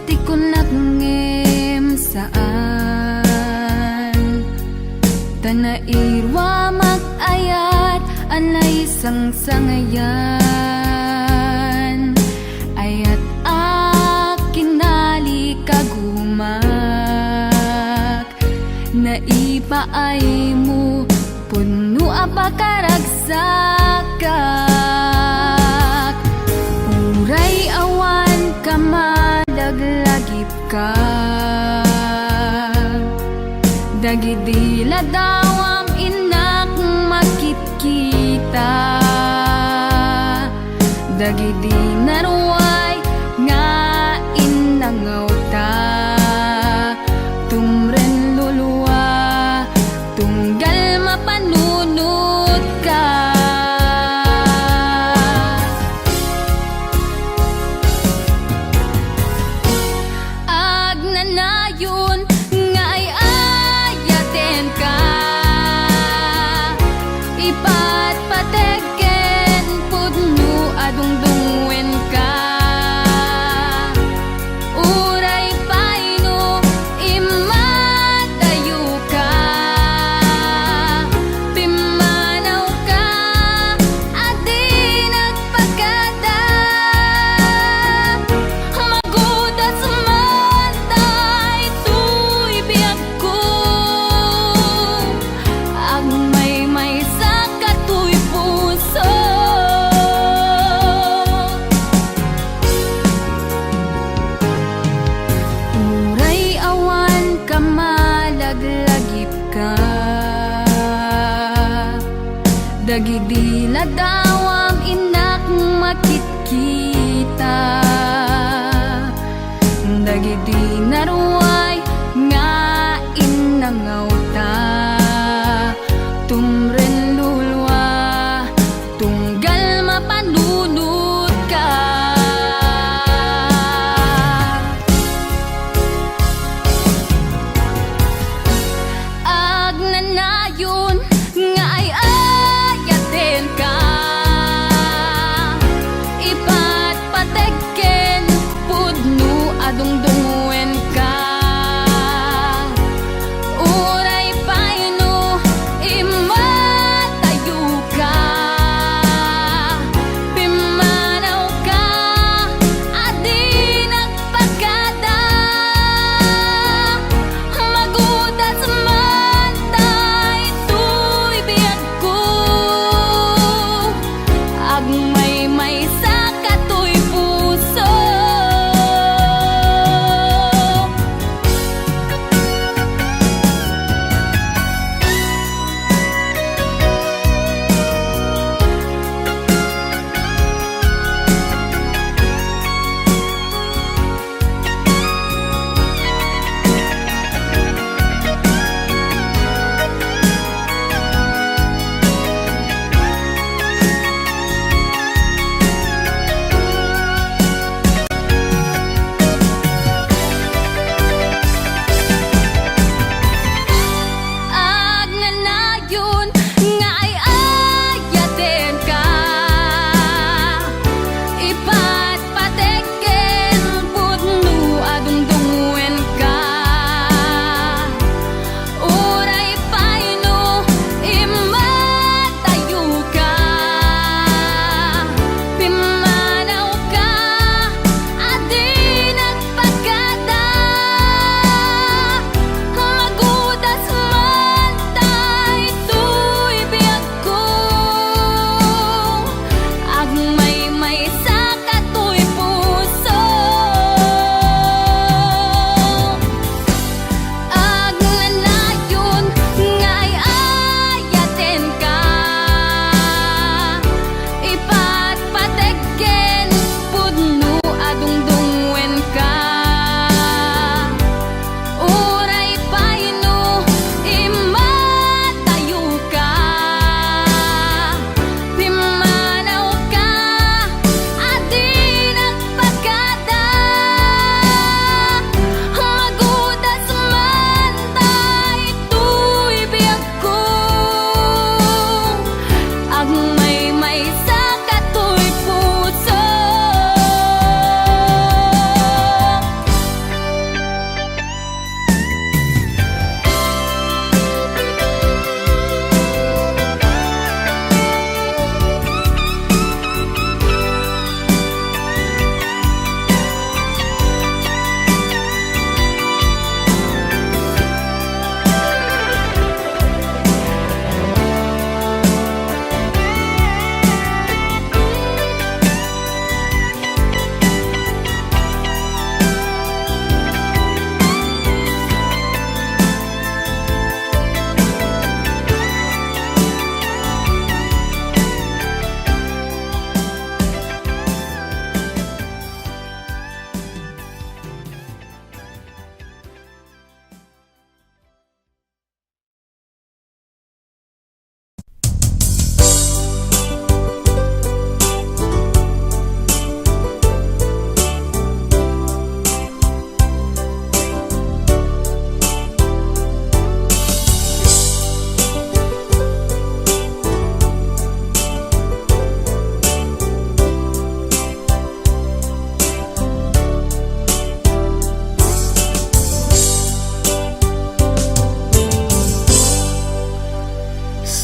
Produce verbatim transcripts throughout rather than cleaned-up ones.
Ti kunak ngem saan, ta nairuamak ayat a naisangsangayan. Ayat a kinalikagumak, naipaaymo, pudno a pakaragsakak. Uray awan ka malaglagipka, dagidi ladawam innak makitkita. Dagidi naruay nga innangawta, tumren lulua, tunggal mapanunotka. Agnanayon nga ay-ayatenka, ipatpateg ken pudno a dungdungngoenka. Uray pay no immadayoka, pimmanawka a di nagpakada. Magudas man daytoy biagko, agmaymaysa katoy puso. Uray awan ka malaglagipka, dagidi ladawam innak makitkita. Dagidi naruay nga innangawta, tumren lulua, tunggal mapanunotka. Agnanayon nga ay-ayatenka, ipatpateg ken pudno a dungdungngoenka. Uray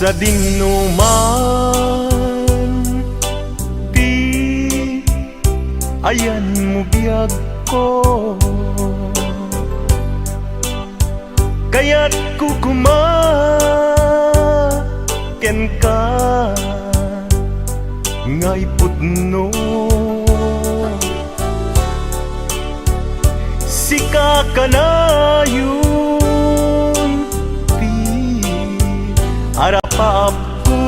Sadinoman ti ayanmo biagko, kayatko koma kenka ngay pudno. Sika kanayon ti arapaapko,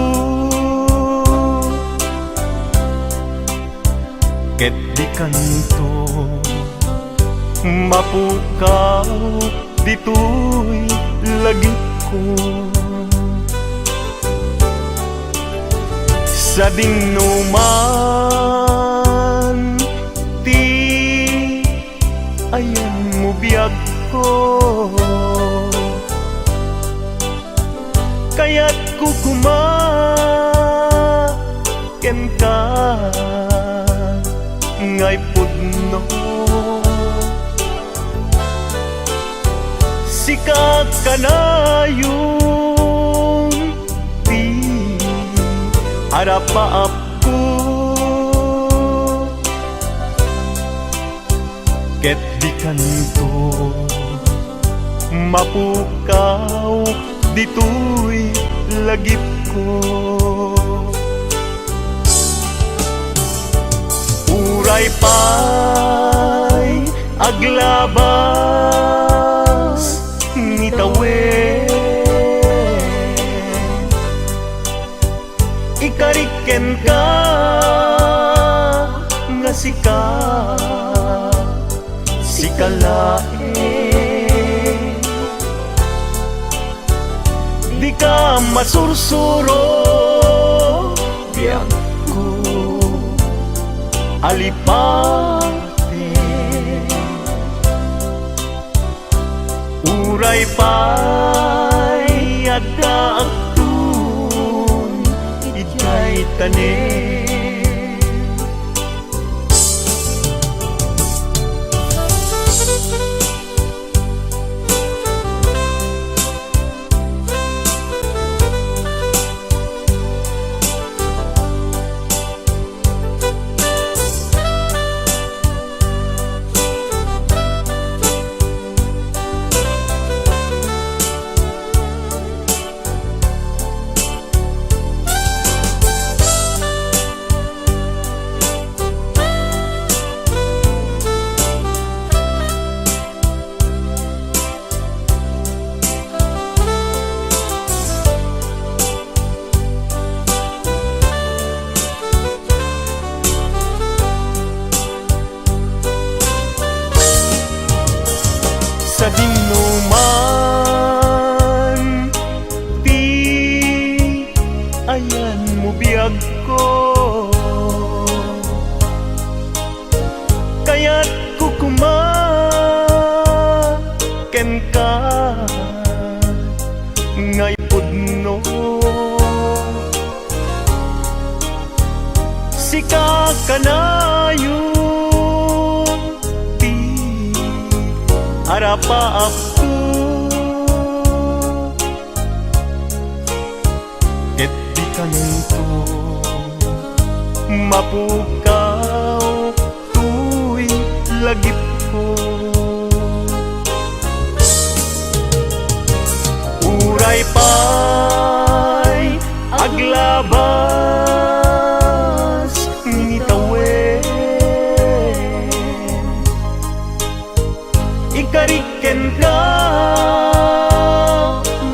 ket dikanto mapukaw ditoy lagipko. Sadinoman ti ayanmo biagko, kayatko koma kenka ngay pudno. Sika kanayon ti arapaapko, ket dikanto mapukaw ditoy lagipko. Uray pay aglabas ni tawen, ikarik kenka nga sika, sika laeng. Dika masursuro, biagko, alipate. Uray pay addaakton idiay tanem. Sadinoman ti ayanmo biagko, kayatko koma kenka ngay pudno. Sika kanayon ti arapaapko, ket dikanto mapukaw toy lagipko. Uray pay aglabas ni tawen, ikarik kenka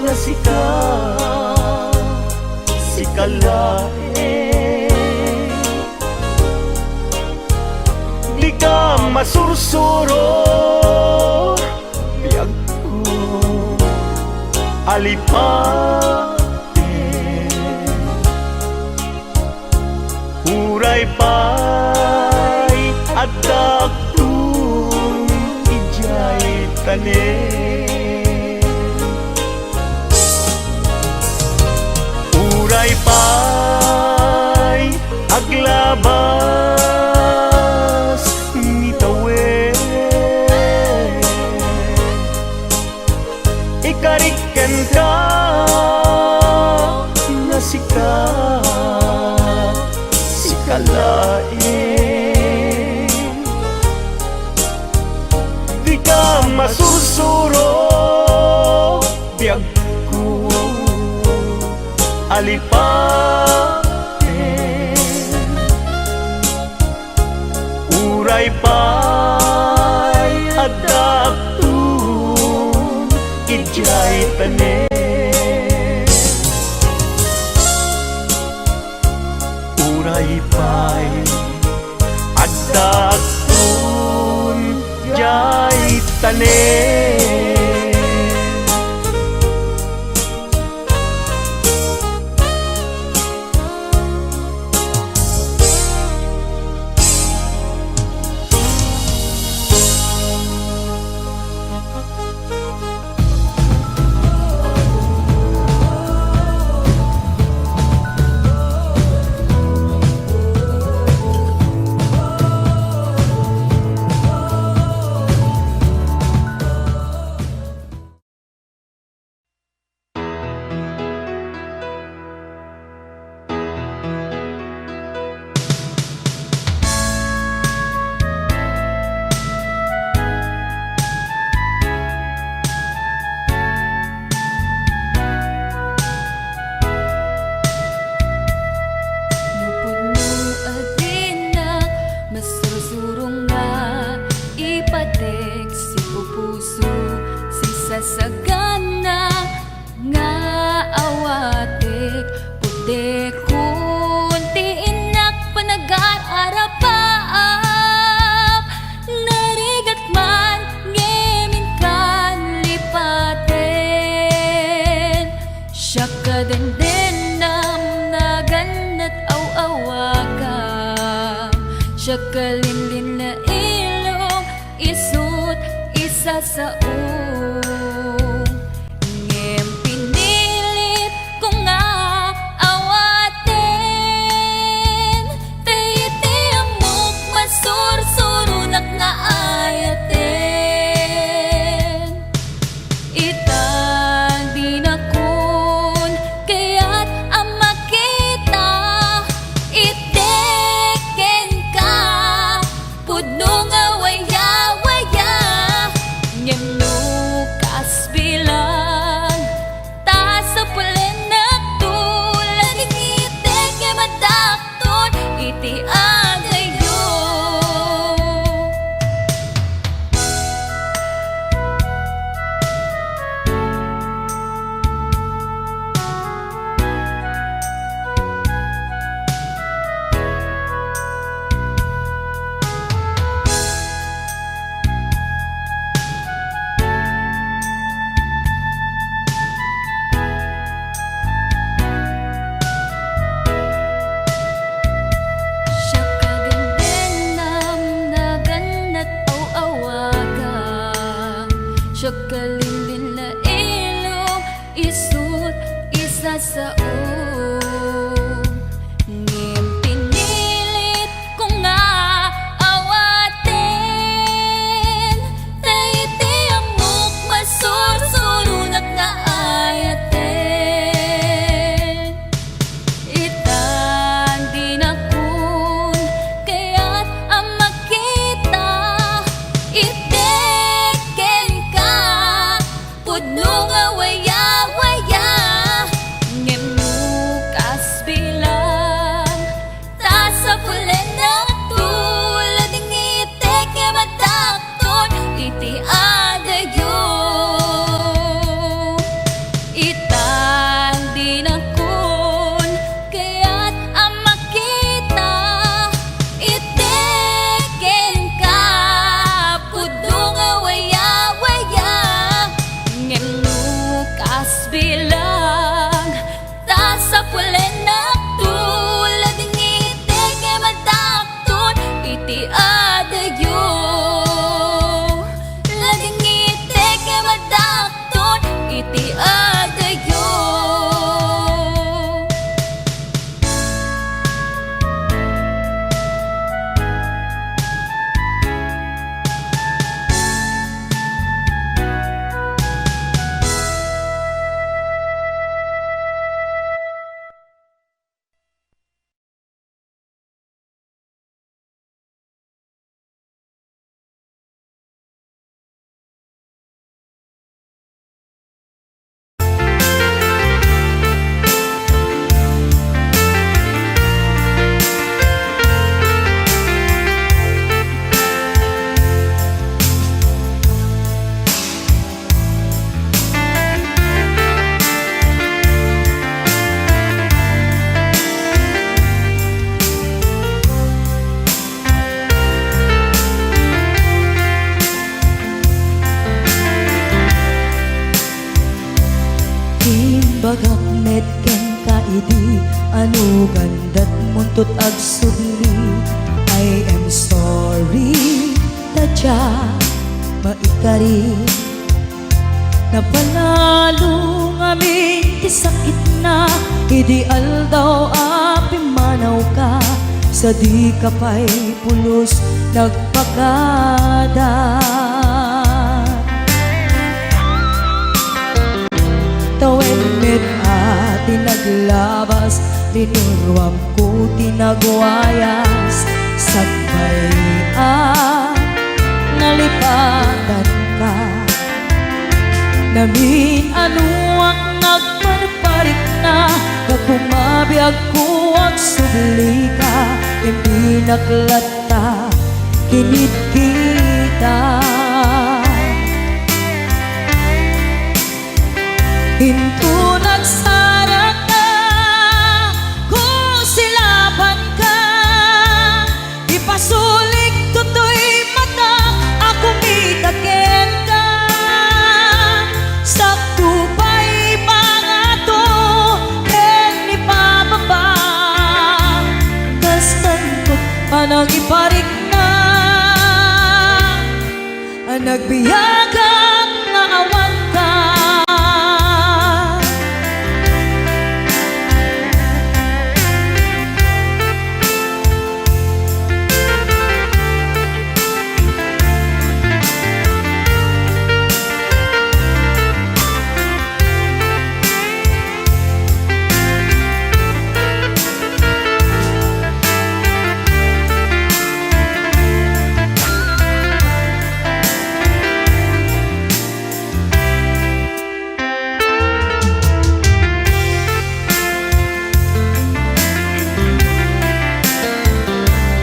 nga sika, sika laeng. Dika masursuro, biagko, alipate. Uray pay addaakton idiay tanem. Uray pay aglabas ni tawen, ikarik kenka Masursuro biagko a lipaten. Uray pay addakton idiay tanem. Uray pay addakton diay tanem. No pudno a dinak masursuro nga ipatik, sipupuso, sisasagana nga awatek, pudekon ti innak panagar-arapaak. Narigat man ngem inkan lipaten. Siak a dendennam, naganna't aw-awagam. Siak a linlinna ilong, isu't isasaom. Ngem pinilit ko nga awaten, ta iti ammok masursuronak nga ayaten. Itan dinakon kayat a makita, iti kenka pudno nga waya-waya, ngem no kas bilang, ta sapulennakto, lagingiti ngem addakton iti agayyo. Siak a dendennam, naganna't aw-awagam. Siak a linlinna ilong, isu't isasaom. Ngem pinilit ko nga awaten, ta iti ammok masursuronak nga ayaten. Itan dinakon kayat a makita, iti kenka pudno nga waya-waya, ngem no Agak met kenka idi anugan datmuntot agsubli. I am sorry, ta dia maikari. Napanalo ngamin ti sakitna idi aldaw a pimmanawka, sa dika pay pulos nagpakada. Tawen met a ti naglabas, linuruamko ti nagwayas, sakbay a nalipatanka. Namin-anoak nagparparikna, gapu mabiagko agsublika, impinaklat ta kinit kita. Inton agsaraka, kusilapanka, ipasulik toy mata a kumita kenka. Sakto pay pangato ken ipababa, kastanto panangiparikna a nagbiagak nga awanka.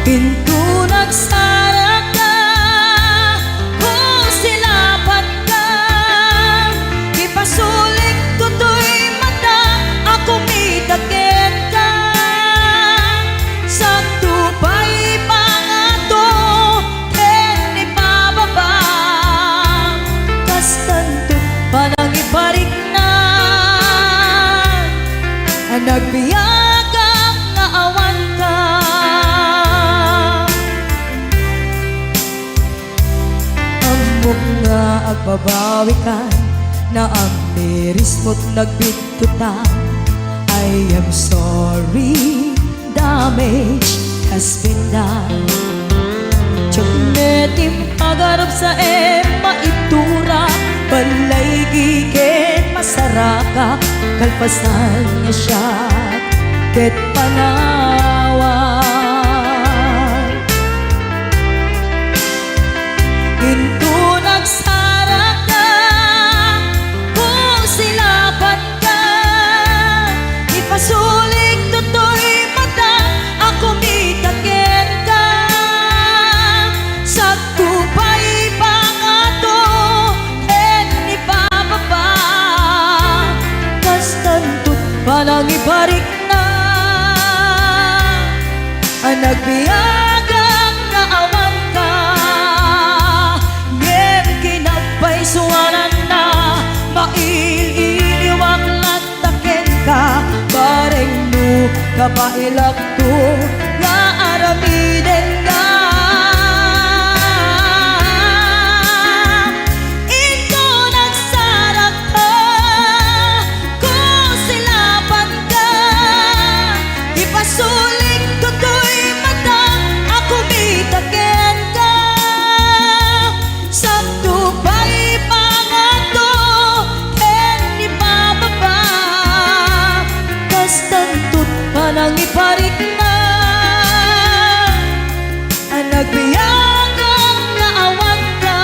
Inton agsaraka, kusilapanka, ipasulik toy mata a kumita kenka. Sakto pay pangato ken ipababa, kastanto panangiparikna a nagbiagak nga awanka. Ammok nga agbabawikan, naamirismo't nagbitkutan. I am sorry, damage has been done. Diak met impagarupsa ken maitura, ballaygi ken masaraka, kalpasan nga siak ket panawan. Inton agsaraka, kusilapanka, ipasulik toy mata a kumita kenka. Sakto pay pangato ken ipababa, kastanto panangiparikna a nagbiagak nga awanka. Ngem kinapaysuananna, mail-iliwak latta kenka, bareng no kabaelakto nga aramidenka. Inton agsaraka, kusilapanka, ipasulik toy mata a kumita kenka. Sakto pay pangato ken ipababa, kastanto panangiparikna a nagbiagak nga awanka.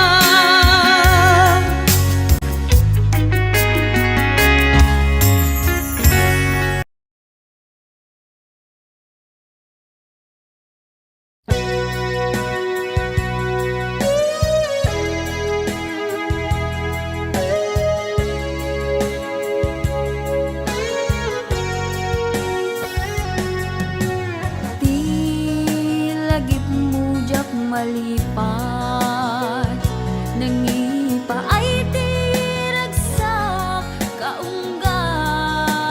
Ti lagipmo diak malipat, nangipaay ti ragsak kaunggan.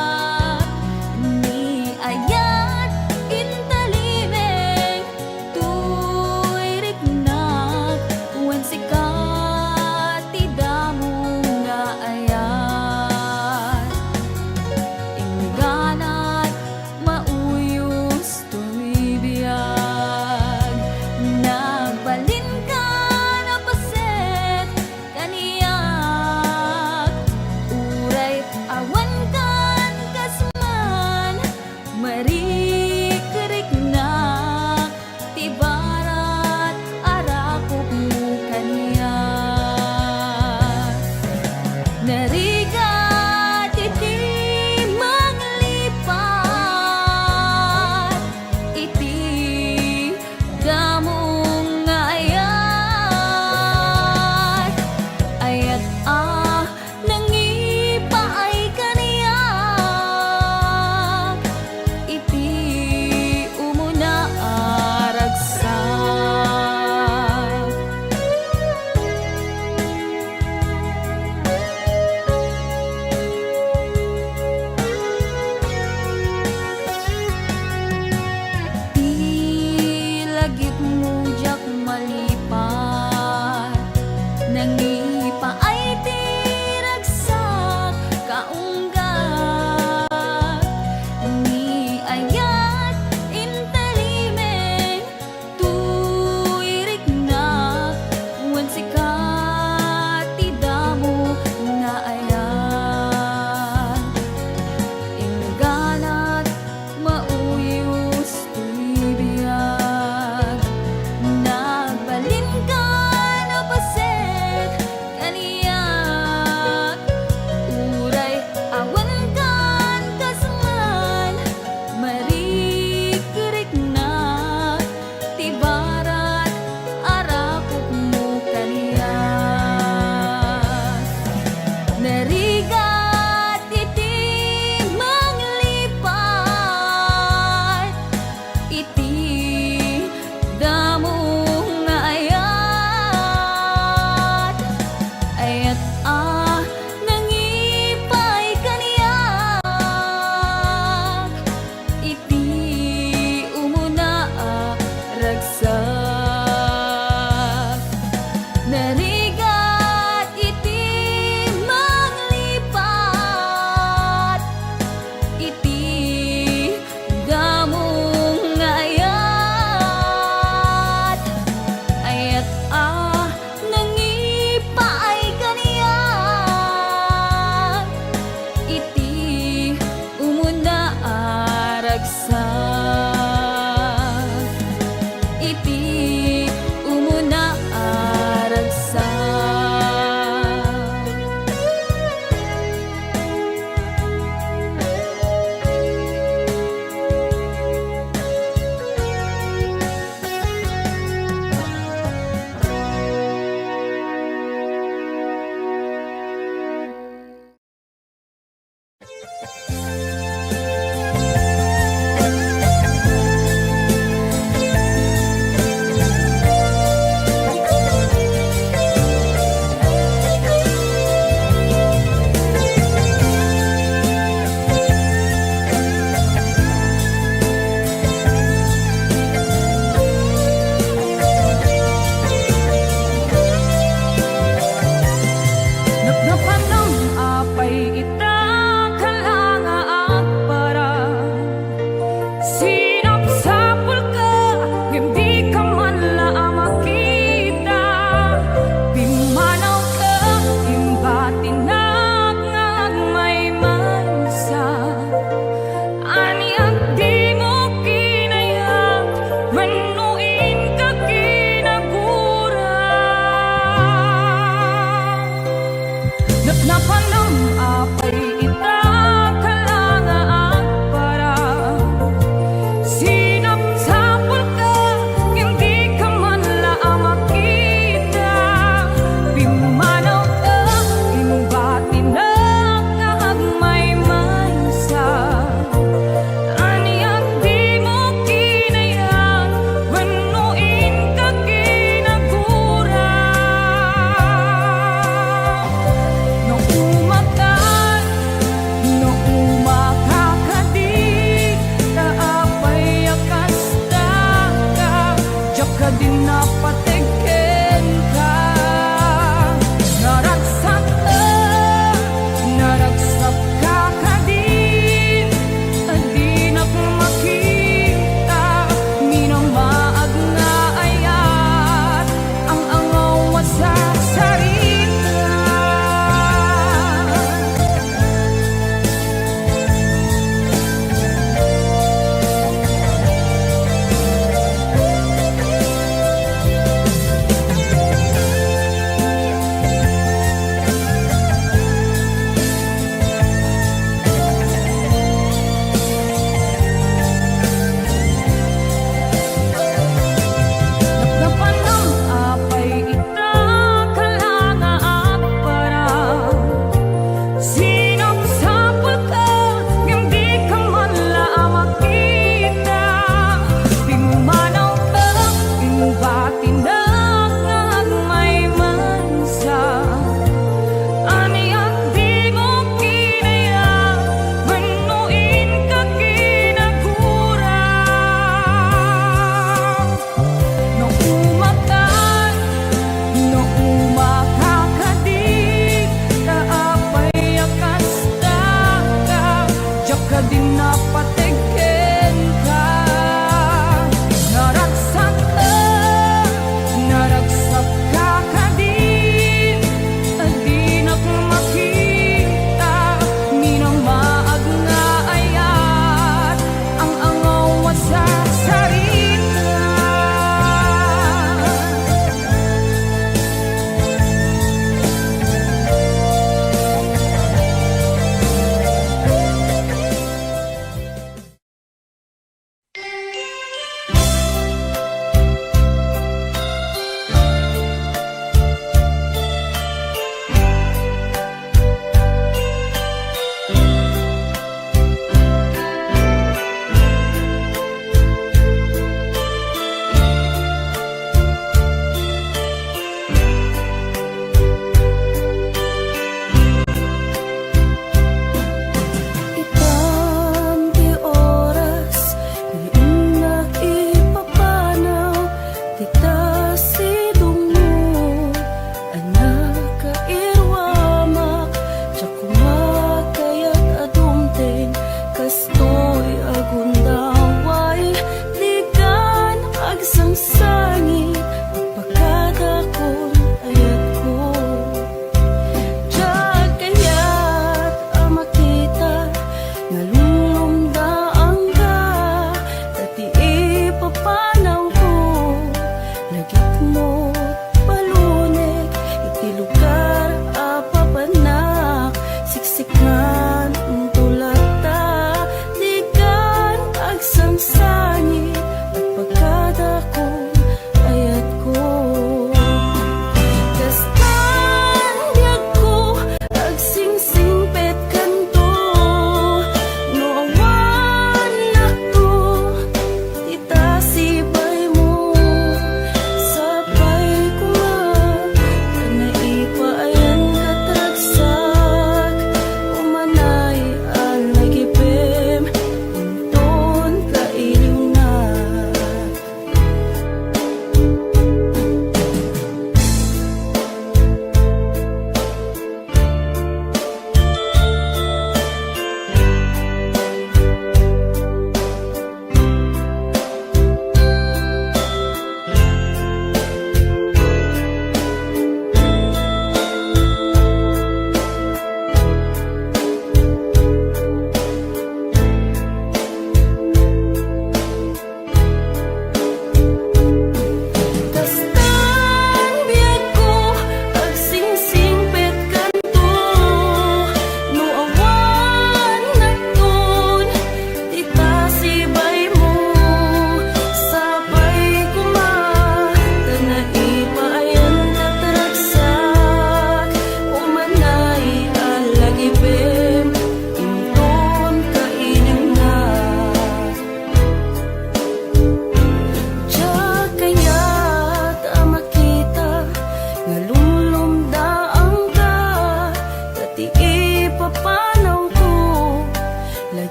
Napanam apay ita kala nga agparang? Sinapsapulka ngem dika man la a makita. Pimmanawka, imbatina nga agmaymaysa. Ania dimo kinayat wenno inka kinagura? No umatan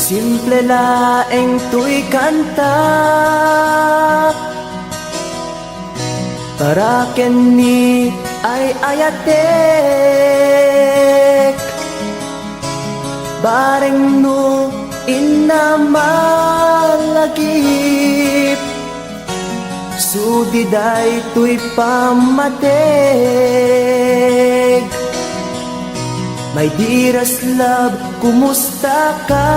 Simple laeng toy kanta para ken ni ay-ayatek. Bareng no inna malagip, sudi daytoy pammateg. My dearest love, kumusta ka?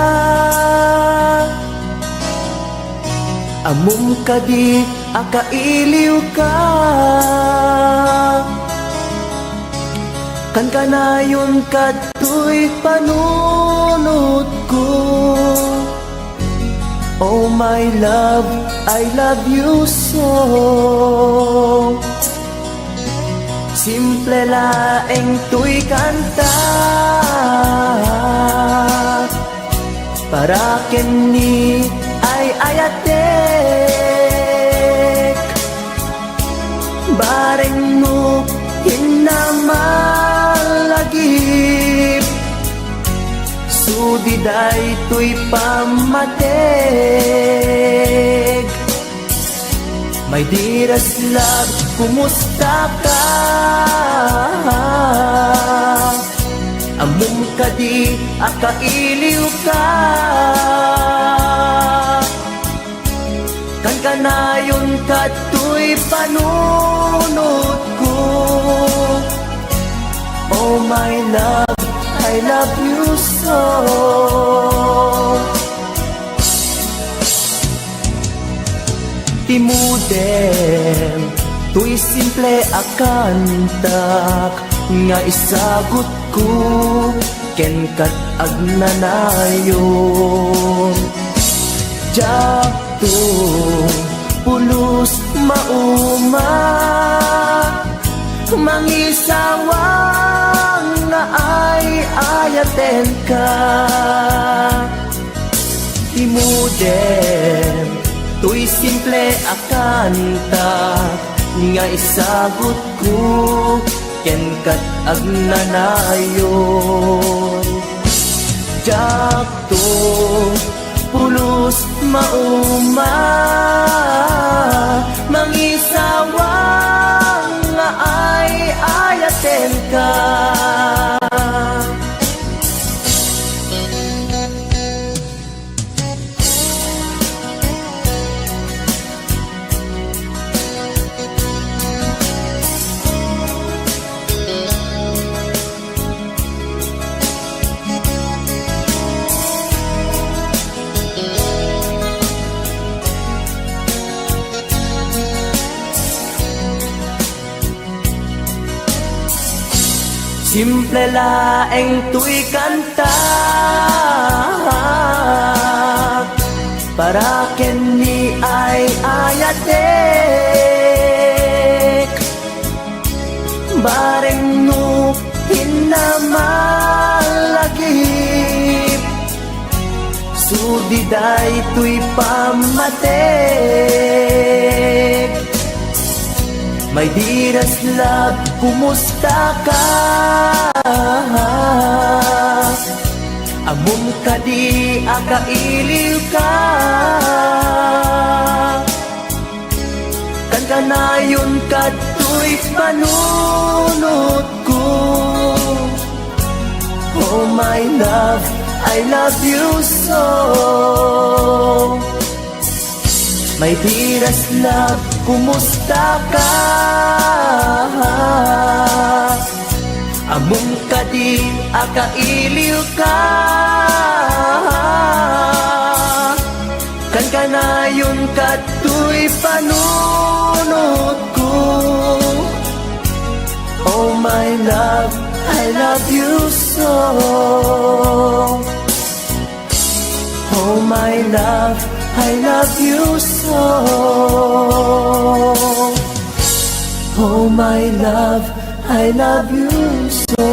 Ammom kadi a kailiwka? Kankanayon kadtoy panunotko. Oh my love, I love you so. Simple laeng toy kanta para ken ni ay-ayatek. Bareng no inna malagip, sudi daytoy pammateg. My dearest love, kumusta ka? Ammom kadi a kailiwka? Kankanayon kadtoy panunotko. Oh my love, I love you so. Ti modem toy simple a kantak nga isagutko ken kat agnanayon. Diakto pulos mauma, mangisawang nga ay-ayatenka. Ti modem toy simple a kantak nga isagutko ken kat agnanayon. Diakto pulos mauma, mangisawang nga ay-ayatenka. Simple laeng toy kanta para ken ni ay-ayatek. Bareng no inna malagip, sudi daytoy pammateg. My dearest love, kumusta ka? Ammom kadi a kailiwka? Kankanayon kadtoy panunotko. Oh my love, I love you so. My dearest love, kumusta ka? Ammom kadi a kailiwka? Kankanayon kadtoy panunotko. Oh my love, I love you so. Oh my love, I love you so. Oh my love, I love you so.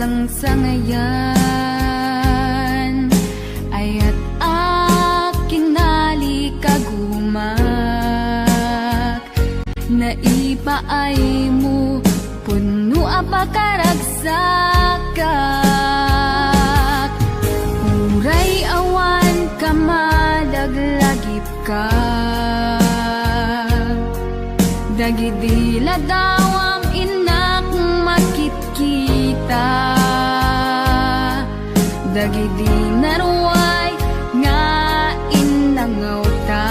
Sangsangayan, ayat ak, kinalikaguma. Naipaaymo, pudno a pakaragsakak. Uray awan ka, malaglagipka. Dagidi ladawam, innak, makitkita. Dagidi naruay nga innangawta,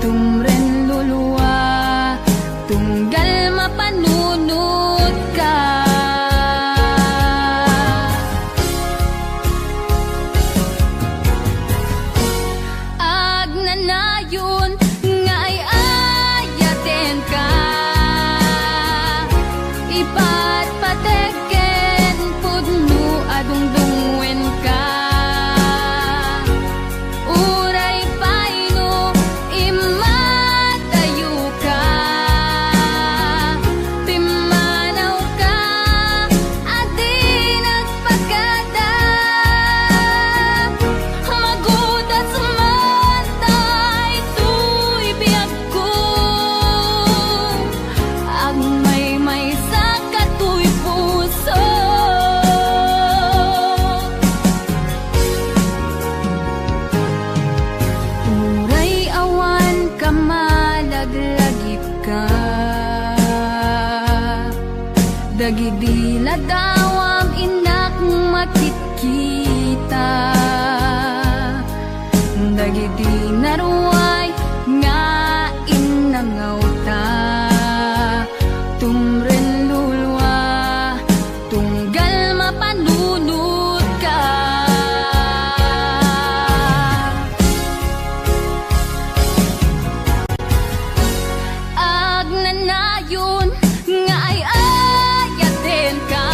tumren lulua, tunggal mapanunotka. Agnanayon nga ay-ayatenka, ipatpateg ken pudno a dungdungngoenka. Uray pay no immadayoka, pimmanawka a di nagpakada. Magudas man daytoy biagko, agmaymaysa katoy puso. Uray awan ka, malaglagipka. Dagidi ladawam, innak, makitkita. Dagidi naruay nga innangawta, tumren lulua, tunggal mapanunotka. Agnanayon nga ay-ayatenka,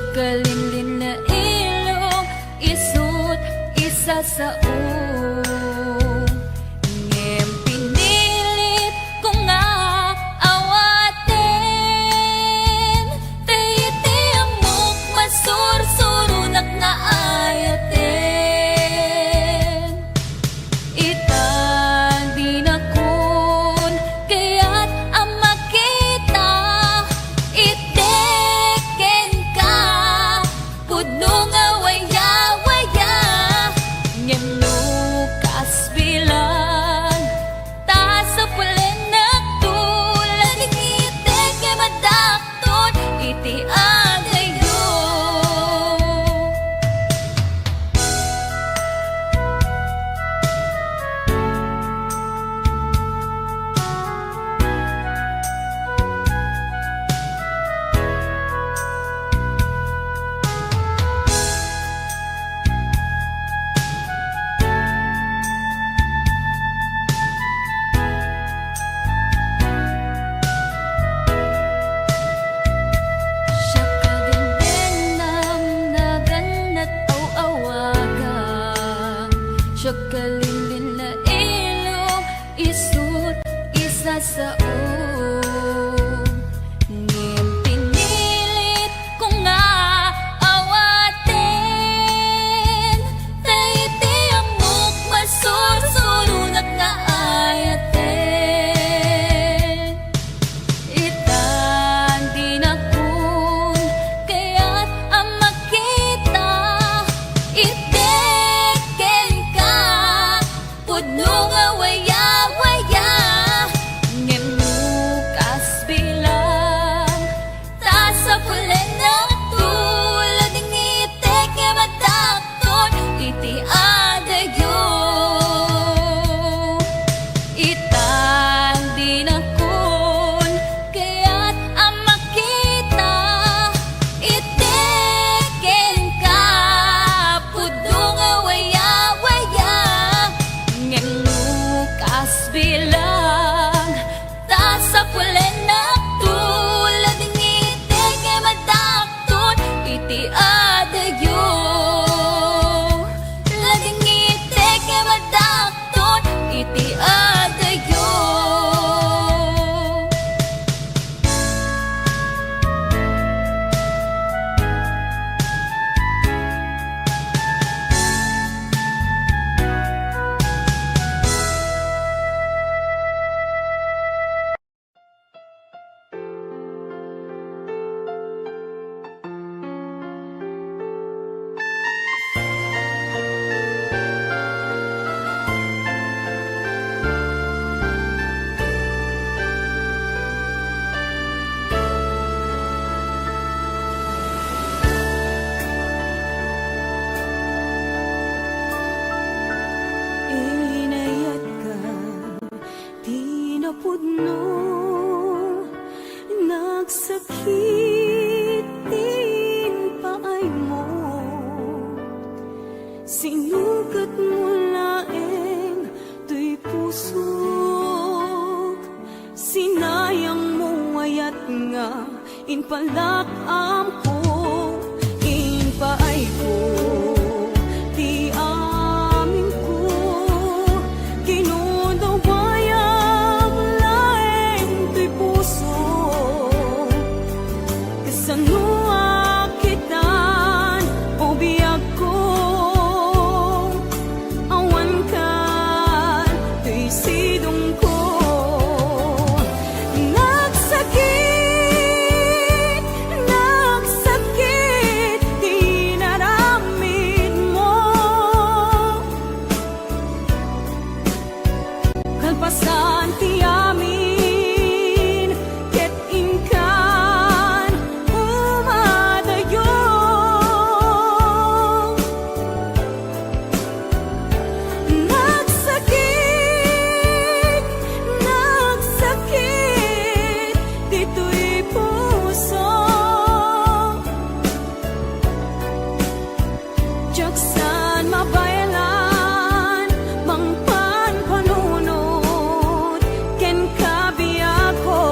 Kalinlinna ilong, isut' isasao. Ngem pinilit ko nga awaten, ta iti ammok masursuronak nga ayaten. Ita dinakon kayat a makita, iti kenka pudno nga waya-waya, ngem no kasbilang, ta sapulennakto, ladingiti nga madakton iti adayo. Siak a dengdengam, naganat aw-awagan. Siak a linlinna ilong, isut' isasao. Ngem pinilit ko nga awaten, ta iti ammok masursuronak nga ayaten. Ita dinakon kayat a makita, iti kenka pudno nga waya-waya, ngem no kasbilang, ta sapulennakto, ladingiti nga madakton iti adayo. Ita dinakon kayat a makita, iti kenka pudno nga waya-waya, ngem no kasbilang, ta sapulennakto, ladingiti nga madakton iti adayo. Ladingiti nga madakton iti adayo. Inayatka ti napudno, nagsakit ti impaaymo. Sinukatmo laeng toy pusok, sinayangmo ayat nga impalak-amko, impaayko ti amingko, kinudawayam laeng toy puso. Kasano a kitan, o biagko, awan kan toy sidongko. Nagsakit, nagsakit ti inaramidmo. Kalpasan ti amin, ket inkan umadayo. Nagsakit, nagsakit ditoy puso. Diak san mabaelan, mangpanpanunot kenka, biagko.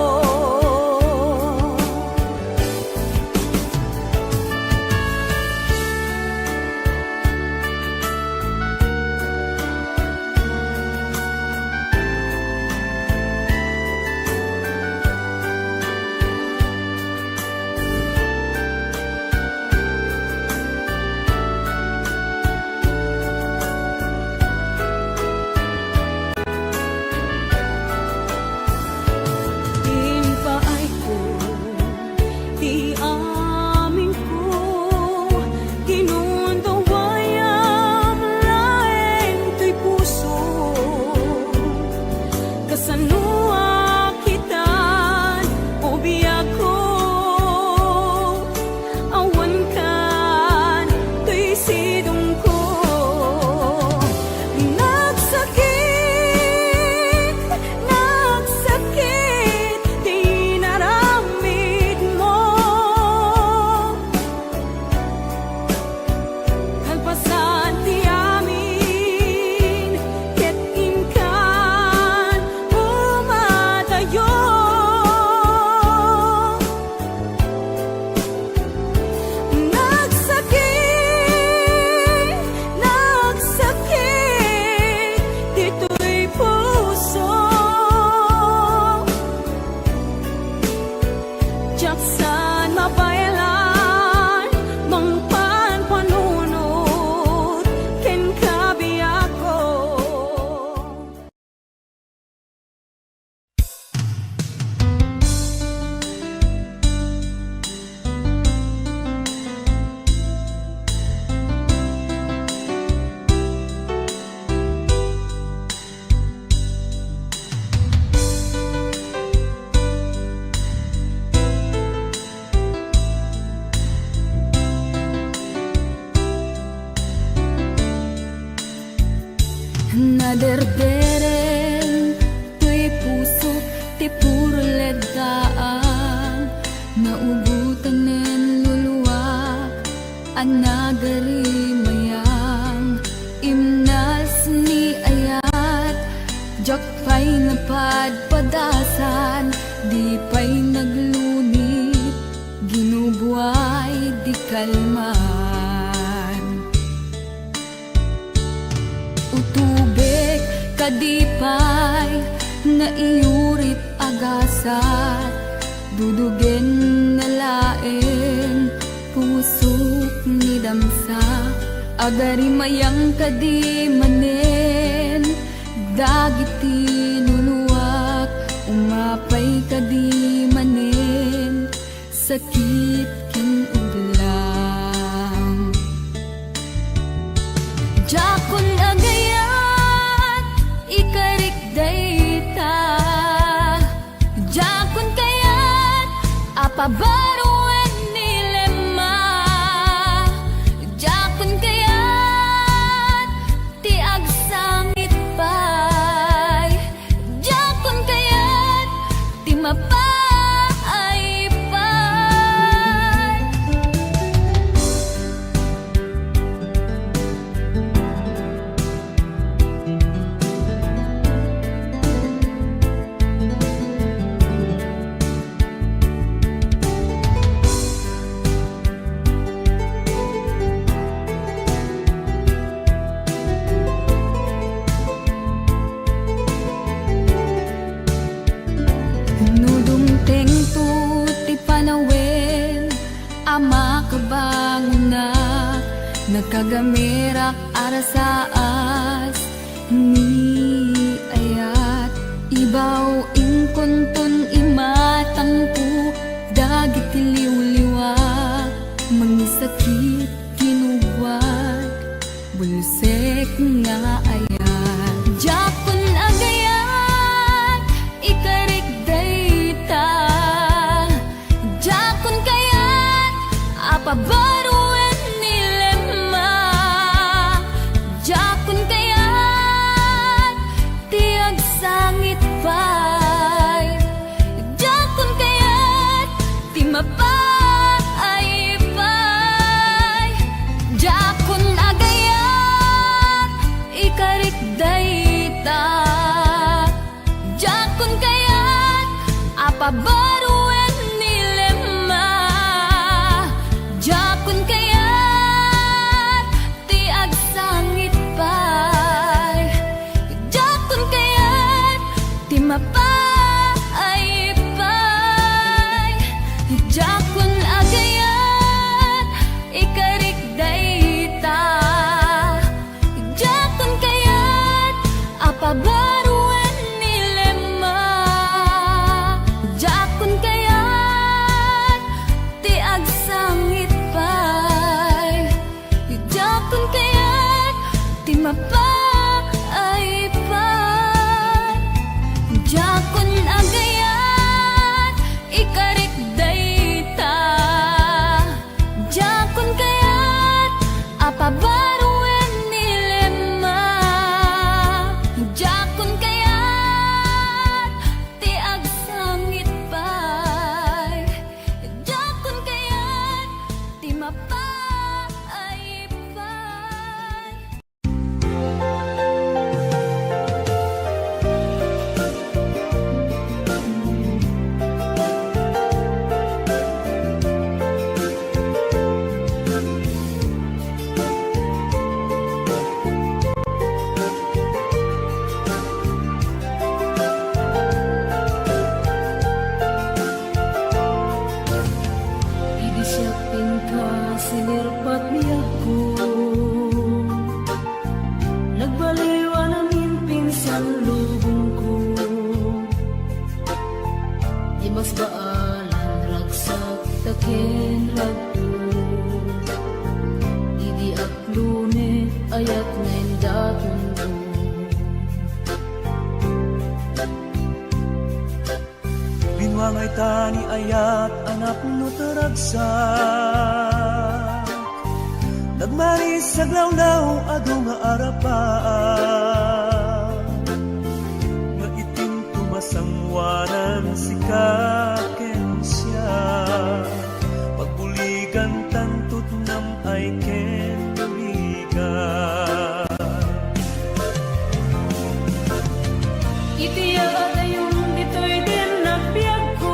Naderdereng toy pusok ti puro leddaang, naugotanen luluak a nagarimayang. Imnas ni ayat, diak pay napadpadasan, di pay naglunit, ginubuay di kalman. Utubek kadi pay naiyurit a gasat, dudugen na laeng pusok ni damsa. Agarimayang kadi manen dagiti luluak, umapay kadi manen sakit ken ublang. Diakon agayat ikarik dayta. Diakon kayat a pabaruen ni Lemma. Diakon kayat ti agsangit pay. Diakon kayat ti mapaaypay. No dumtengto ti panawen a makabangonak, nakagamerak a rasaas ni ayat. Ibaw inkonton imatangko dagiti liwliwa, mangisakit, kinugwat, bulsek nga ayat. Diakon agayat ikarik dayta. Diakon kayat a pabaruen ni Lemma. Diakon kayat ti agsangit pay. Diakon kayat ti mapaaypay. Diakon agayat ikarik dayta. Diakon kayat a pabaruen ni Lemma. Diakon kayat ti agsangit pay. Diakon kayat ti mapaaypay. Diakon agayat ikarik dayta. Diakon kayat a pabaruen ni Lemma. Diakon kayat ti agsangit pay. Diakon kayat ti mapaaypay. Diakon agayat ikarik dayta. Diakon kayat a pabaruen ni Lemma. Diakon kayat ti agsangit pay. Diakon kayat ti mapaaypay. Idi siak pinta, sinirpat biagko. Nagbaliw a namin pinsan lubongko. Di mas baalan ragsak ta ken ragto. Idi aklone, ayat nga indatonko. Binuangay ta ni ayat a napno ta ragsak. Nagmaris aglawlaw adu nga arapaak. Sanguanan sika ken siak, pagbuligan tan tutnam ay ken tuligan. Iti adayom ditoy din nagbiagko.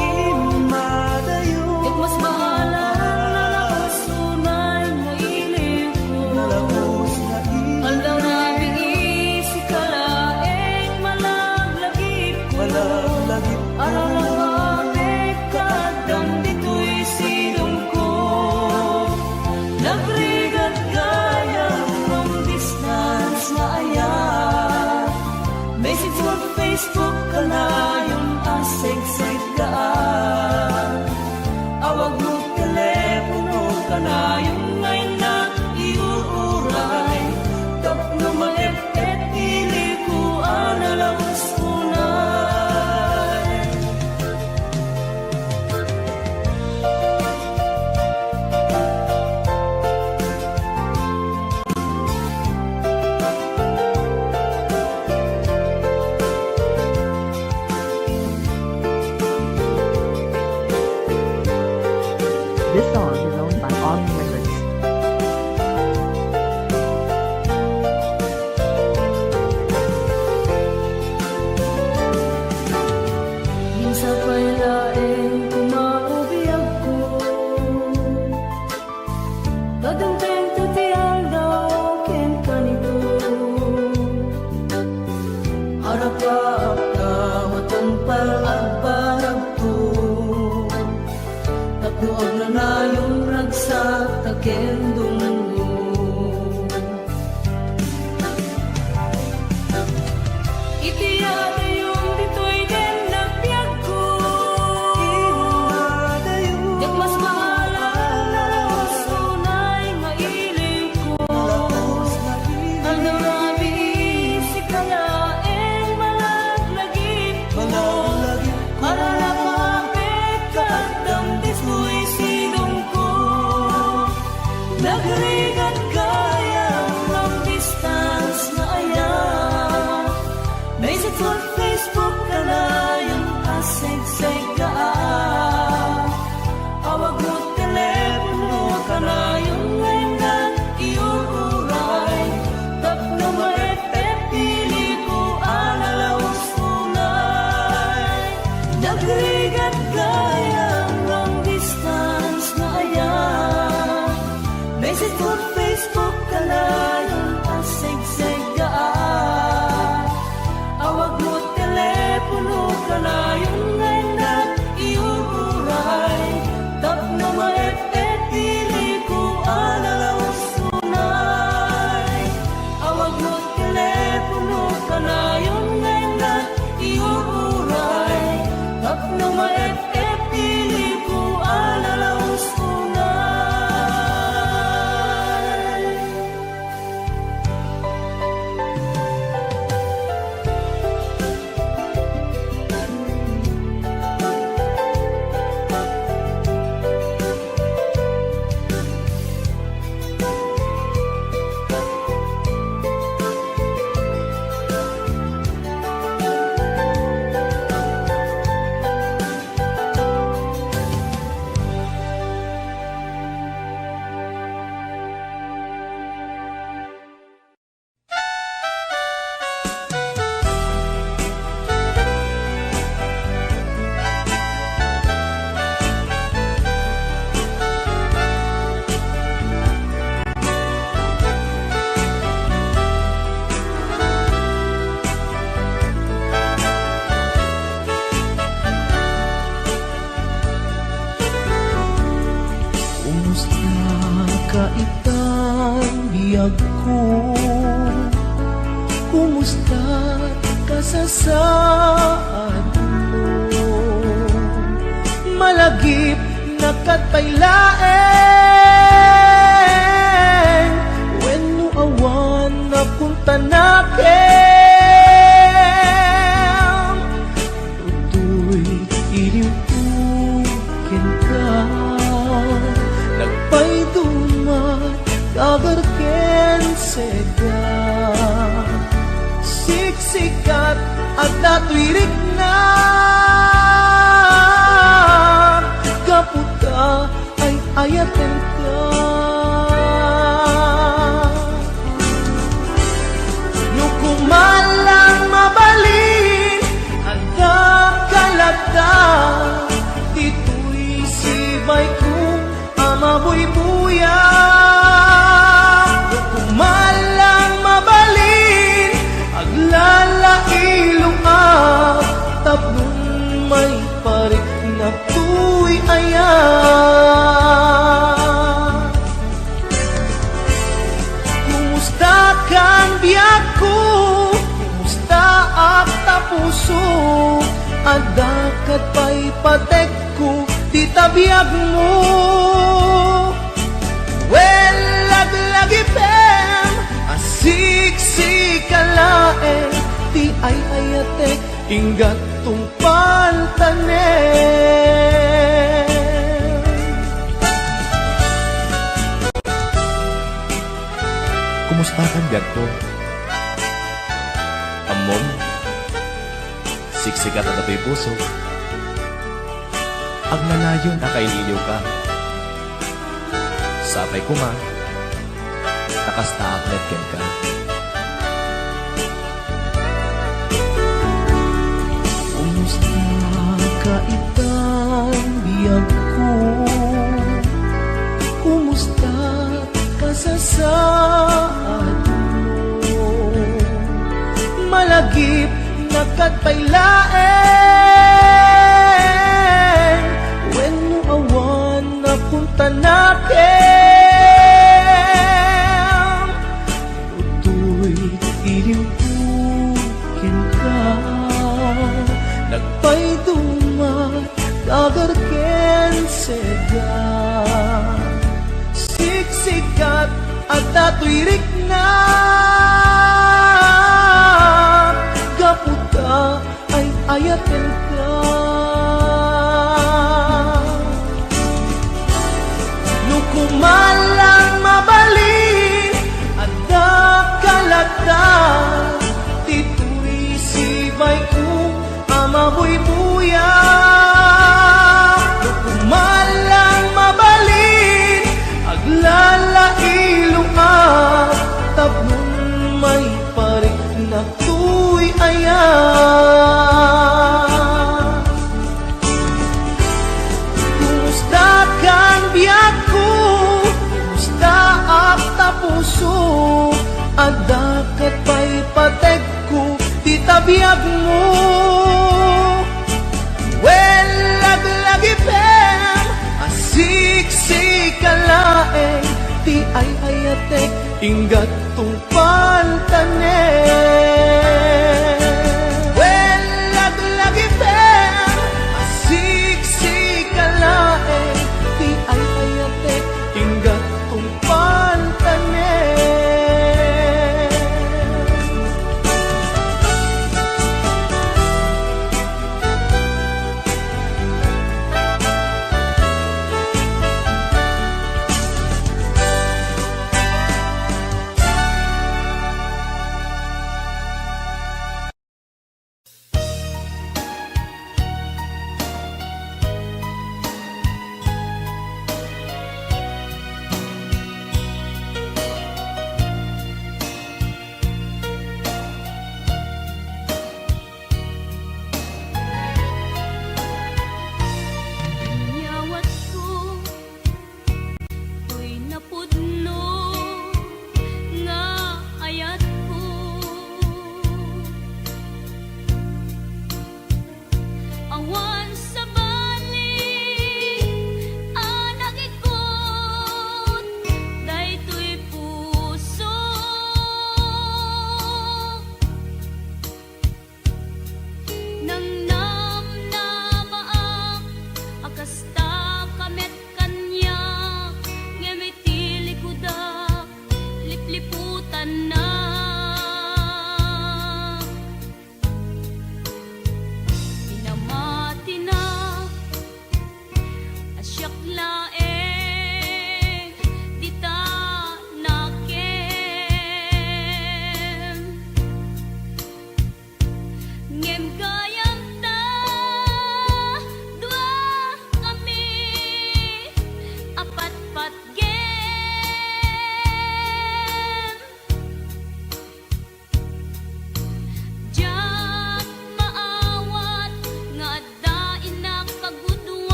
Imadayo. Ket mas bahala nalabos unay nga iliko. Nalabos nga iliko. Aldaw rabii sika laeng malaglagipko. Malaglagipko. Aralabapek ka addam ditoy sidongko. Nagrigat gayam long distance nga ayat. Message ken Facebook kanayon a segseggaan. Awag mo telepono kanayon nga innak iuray. Tapno maep-ep iliko a nalabos unay. This song is owned by Autumn Rivers. Ginsa pay laeng koma a biagko. Kadumtengto ti aldaw kenka nito. Arapakta, matungpal agbanagto. Tapno agnanayon ragsakta ken dumngom. Iti adayom ditoy ken nagbiagko. Iti adayom. Diak mas maala a nalabos unay nga iliko. Nalabos nga iliko. Aldaw rabii sika laeng malaglagipko. Malaglagipko. Aralabapek ka addam ditoy sidongko. Nagrigat gayam long distance nga ayat. Message ken Facebook kanayon a segseggaan. Awag mo telepono kanayon nga innak iuray. Tapno maep-ep iliko a nalabos unay. Nagrigat gayam long distance nga ayat. Message ken Facebook kanayon a segseggaan. Awag mo telepono kanayon nga innak iuray. Tapno maep-ep iliko a nalabos unay. Awag mo telepono kanayon nga innak iuray. Tapno maep-ep iliko a nalabos unay. Kumusta ka itan biagko? Kumusta kasasaadmo? Malagipnaka pay laeng wenno awan a kuntanakem. Toy iliwko kenka, nagpaiduma, kagar ken sega. Sik- Sikat, adda toy rikna, gapu ta ay-ayatenka. No kumalang mabalin, adda kalagda, ditoy sibayko a mabuybuya. Kumalang mabalin, aglalailoak, tapno maiparik na toy ayat. Kumusta kan biagko? Kumusta ak ta puso? Adda ket pay patek ko ti ta biagmo. Wen, laglagipem a siksika laeng ti ay-ayatek, inggat tungpaltanem. Kumusta kan biagko? Ammom, siksikat a datoy puso. Agnanayon a kailiwka. Sapay koma, ta kasta ak met kenka. Kumusta ka itan, biagko? Kumusta kasasaadmo? Malagipna ket pay laeng wenno awan napuntanakem. Toy ilimko kenka, nagpayduma, dagar ken sega. Siksikat, adda toy rikna, gapu ta ay-ayatenka. No kumalang mabalin, adda kalagda, ditoy sibayko a mabuybuya. No kumalang mabalin, aglalailoak, tapno maiparik na toy ayat. Kumusta kan biagko? Kumusta ak ta puso? Adda ket pay pategko ti ta biagmo. Wen, laglagipem a siksika laeng ti ay-ayatek, inggat tungpaltanem. Wen, laglagipem a siksika laeng ti ay-ayatek, inggat tungpaltanem.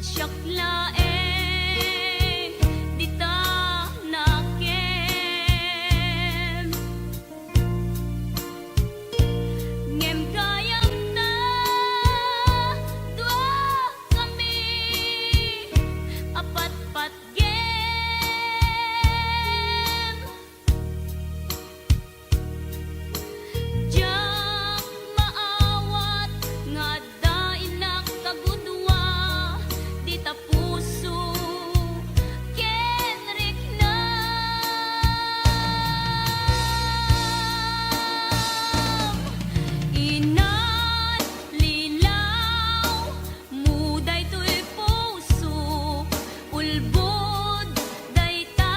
Siak laeng dita nakem. Ngem gayam ta duakami a patpatgem. Diak maawat nga adda innak kagudua dita puso ken riknam. Inallilaw mo daytoy puso, ulbod dayta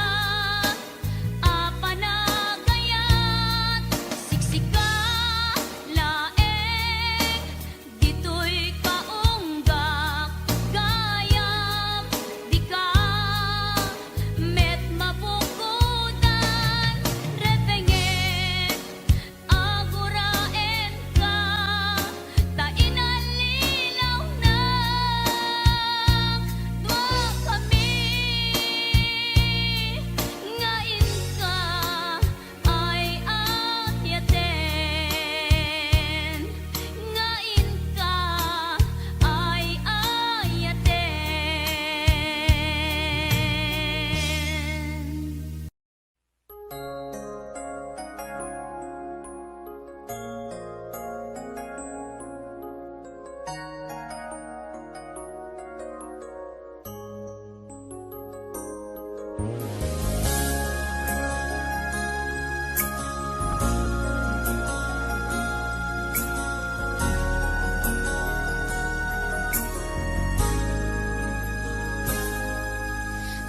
a panagayat, siksika laeng ditoy kaunggak, gayam dika met mabukodan, repenge. Aguraenka ta inallilawnak, duakami nga inka ay-ayaten, nga inka ay-ayaten.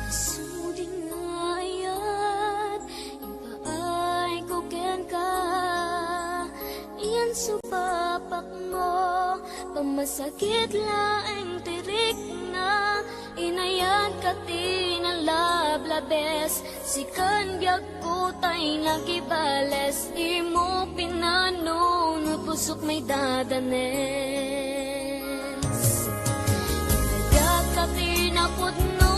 Sumudi nga ayat, impaayko kenka, iyan supapakmo, pamasakit laeng ti rikna, inayanka ti nalablabes, sikan biagko tay nakibales, dimo pinanunot pusok maidadanes. Inayat ka ti napudno,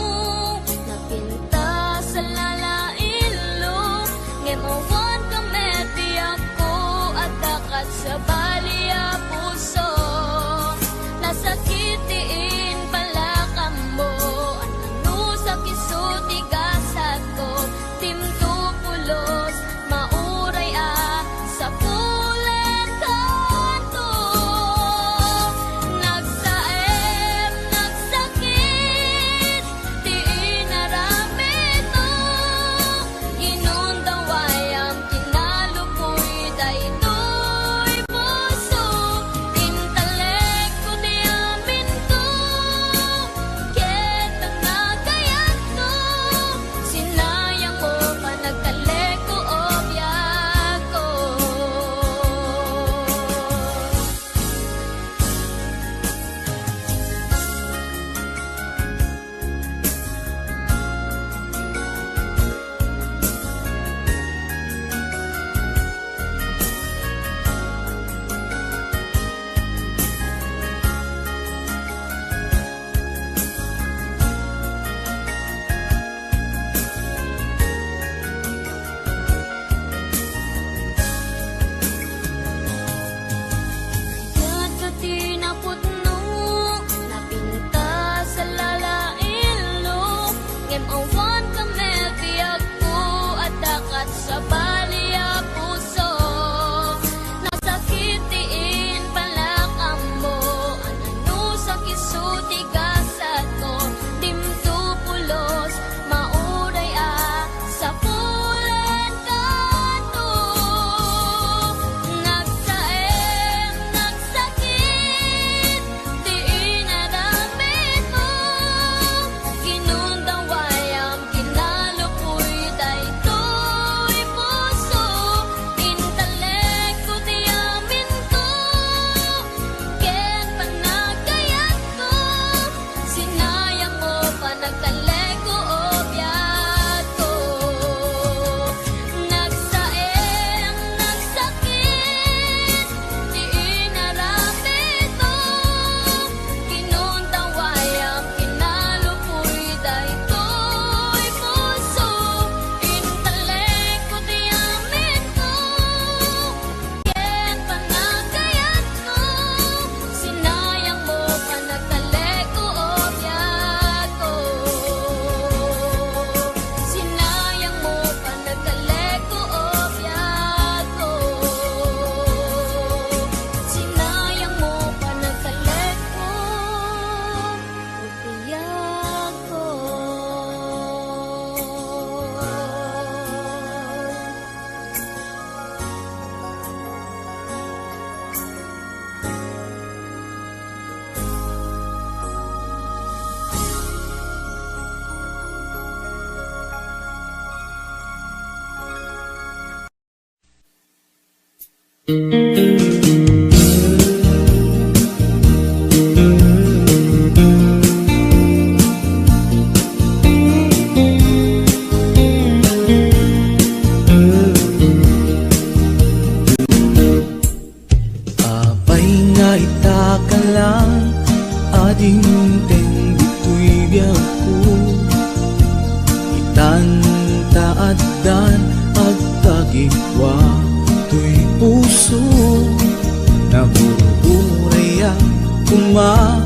napintas a lalailo, ngem awan ka met ti ako, adda kat sabali a puso. Nasakit ti impalakammo, annanusam isu ti gasatko, dimto pulos, mauray a sapulen kanto. Apay nga ita ka lang a dimteng ditoy biagko? Itan ta addan agtagikua toy puso. Nagur-urayak koma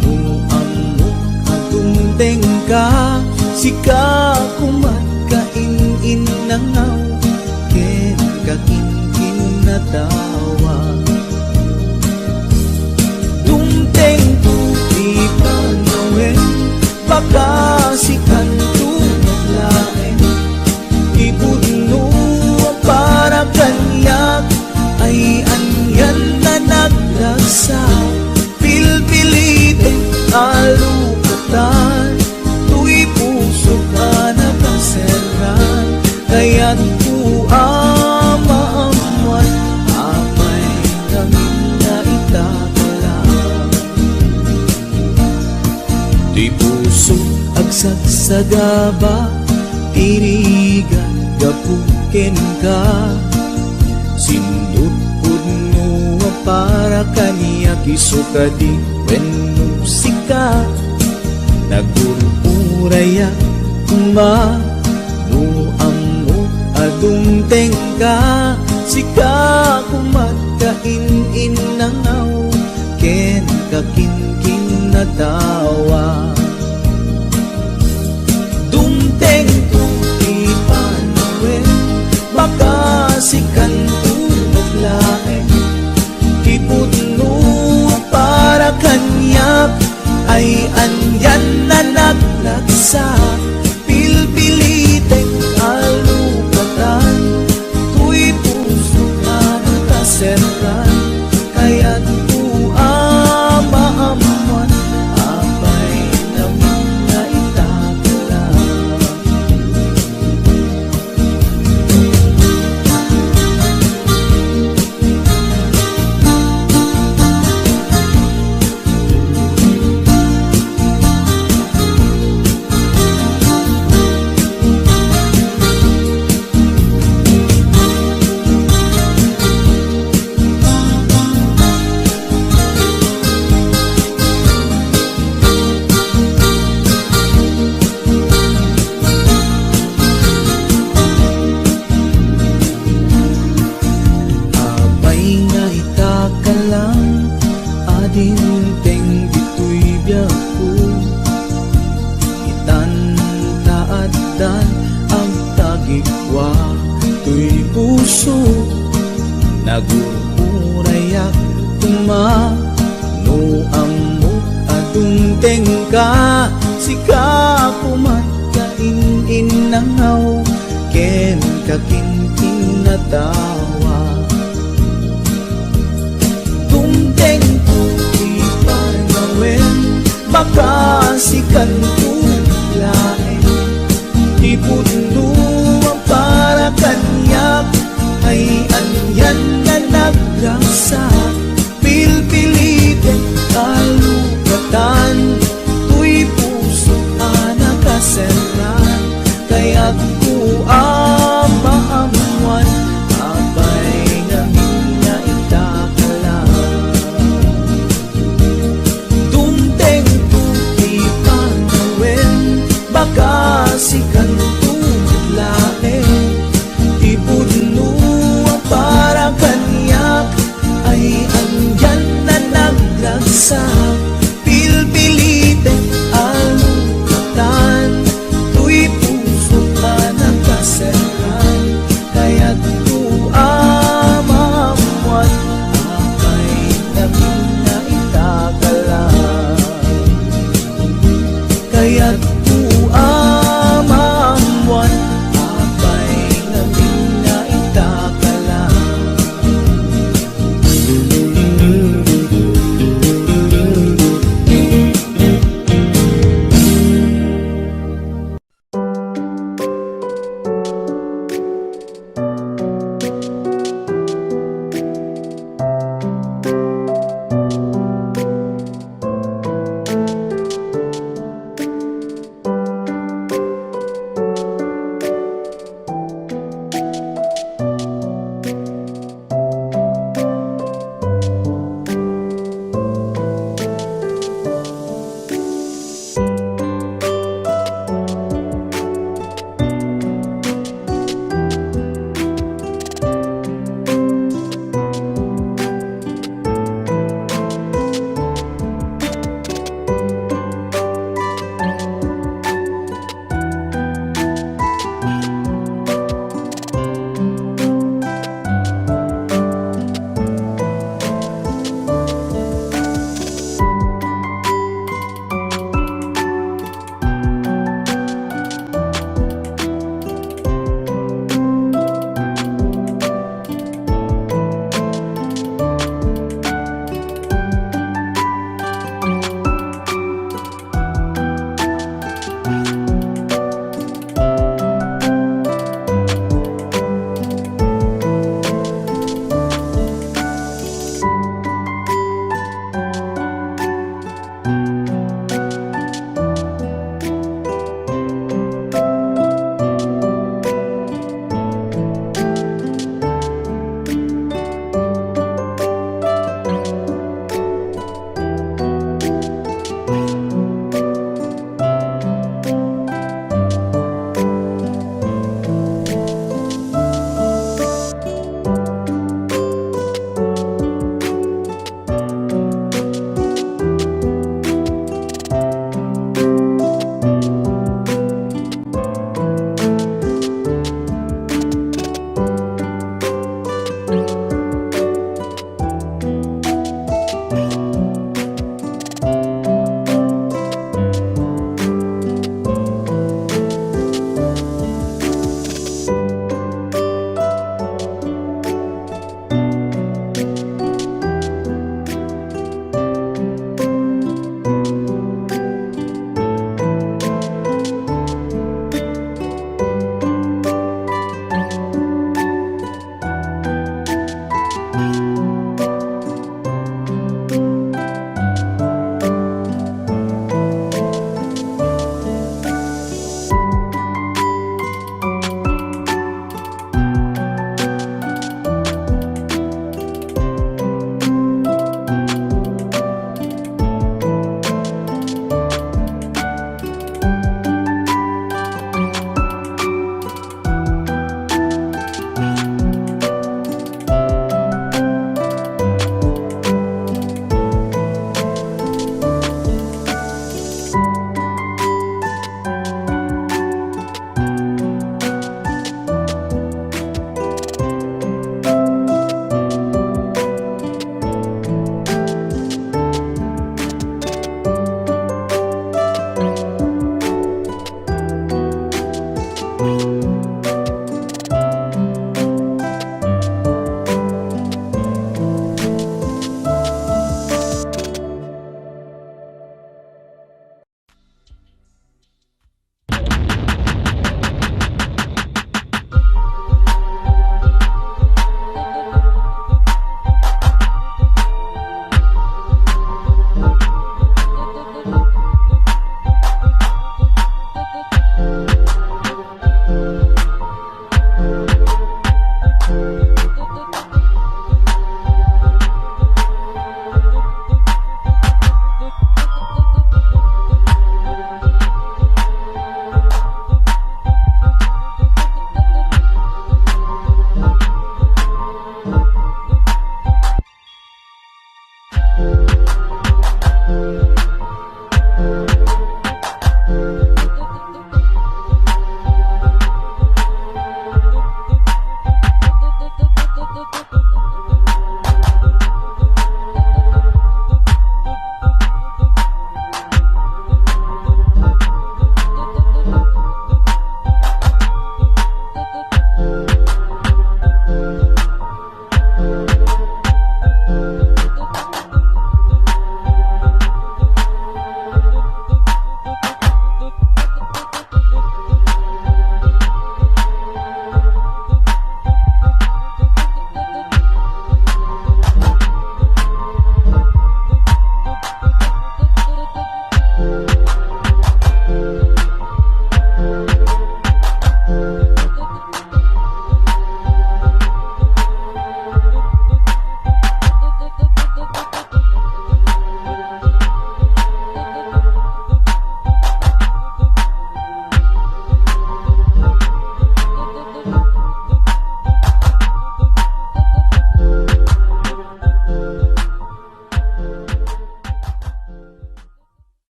no ammok a dumtengka. Sika koma ti kain-innangaw ken kakinkinnatawa. Dumtengto ti panawen, baka sikanto met laeng. Ti pudno a para kaniak ay anian a naglagsak. Pilpilitek a lukatan toy pusok a nakaserran. Kayatko a maammuan, apay ngamin nga ita ka lang. Ti pusok agsagsagaba, ti rigat gapu kenka. Sindutpudno a para kaniak, isu kadi wenno sika. Nagur-urayak koma no ammok a dumtengka. Sika koma ti kain-innangaw ken kakinkinnatawa. Dumtengto ti panawen, baka sikanto met laeng. Ti pudno a para kaniak ay anian a naglagsak. Pilpilitek a lukatan toy pusok a nakaserran. Kayatko a maammuan, apay ngamin nga ita ka lang. Apay nga ita ka lang a dimteng ditoy biagko. Itan ta addan agtagikua toy puso. Nagur-urayak koma no ammok a dumtengka. Sika koma ti kain-innangaw ken kakinkinnatawa. Dumtengto ti panawen, baka sikanto laeng. Ti pudno a para kaniak ay anian a naglagsak. Pilpilitek a lukatan toy puso a nakaserran. Kayatko a maammuan, apay ngamin nga ita ka lang. Dumtengto ti panawen, baka sikanto met laeng. Ti pudno a para kaniak ay anian a naglagsak. Pilpilitek a lukatan toy puso a nakaserran. Kayatko a maammuan, apay ngamin nga ita ka lang. Kayat